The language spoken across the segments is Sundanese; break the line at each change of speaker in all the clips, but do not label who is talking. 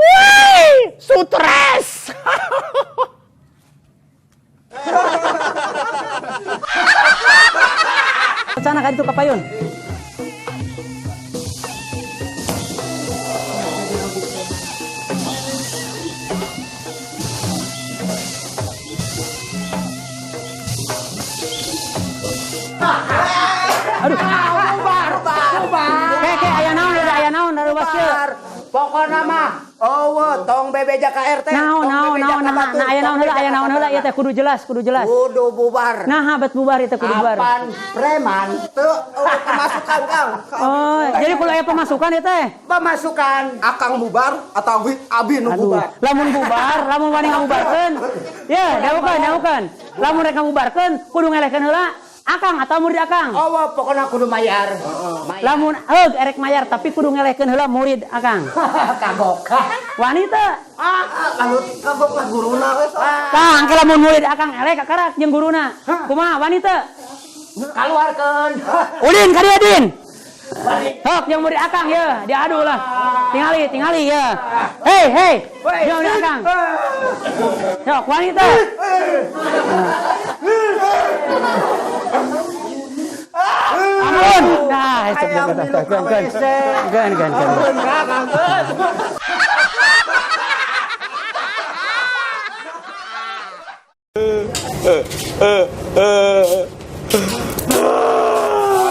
Wih, stres.
Sana ka dito kapayon. Aduh.
Bubar, bubar.
Kayak kayak aya naon, ada aya naon, narubas kieu.
Pokokna mah, oh, tong bebeja ka RT.
Naon, naon, naon, nah, nah, aya naon heula, aya naon heula, ieu teh kudu jelas, kudu jelas.
Kudu bubar.
Nah, bet bubar ieu teh kudu bubar.
Apan preman
Teu euweuh pemasukan, Kang.
Oh, jadi kudu aya pemasukan ieu teh.
Pemasukan.
Akang bubar atau abi nu
Aduh,
bubar.
Lamun bubar, lamun wani ngabubarkeun. Ya, dahukeun, dahukeun. Lamun rek ngabubarkeun, kudu ngelehkeun heula akang atau murid akang.
Oh, pokoknya kudu mayar. Mayar.
Lamun heug erek mayar tapi kudu ngelehkeun heula murid akang.
Kagok.
Wani teu?
Ah, kalau kagok lah guruna we sok.
Tah, engke lamun murid akang eleh kakarak jeung guruna. Kumaha wani teu?
Kaluarkeun.
Udin ka dieu, Din. Hok jeung murid akang ye, diadu lah. Tingali, tingali ye. Hei, hei. Jeung murid akang. Sok wani teu? Ampun. Nah, itu gen gen gen gen gen.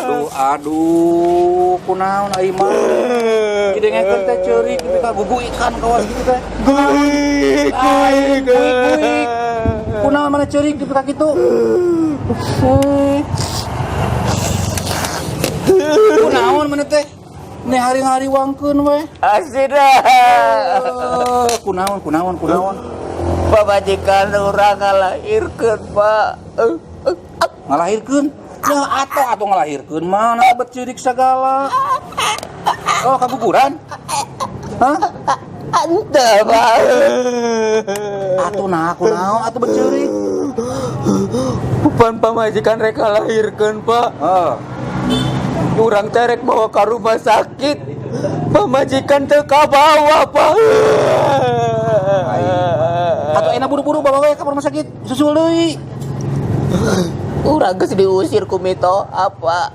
Aduh, aduh, kunaon ai mah? Didengekeun teh ceurik nepi ka gugu ikan kawas kitu teh.
Guik,
guik, guik. Kunaon mana ceurik nepi ka kitu? Kunaon mana teh? Nih hari-hari wangkeun we.
Asida.
Kunaon, kunaon, kunaon?
Pamajikan urang ngalahirkeun, Pak.
Ngalahirkeun? Ya atau ngalahirkeun mah na bet ceurik sagala. Oh, kaguguran? Hah?
Ente, Pak.
Atuh nah, kunaon atuh bet ceurik?
Pan pamajikan rek ngalahirkeun, Pak.
Heeh.
Urang teh rek bawa ka rumah sakit. Pamajikan teu kabawa, Pak.
Atau enak buru-buru bawa we ka rumah sakit, susul deui.
Urang geus diusir ku mitoha, Pak.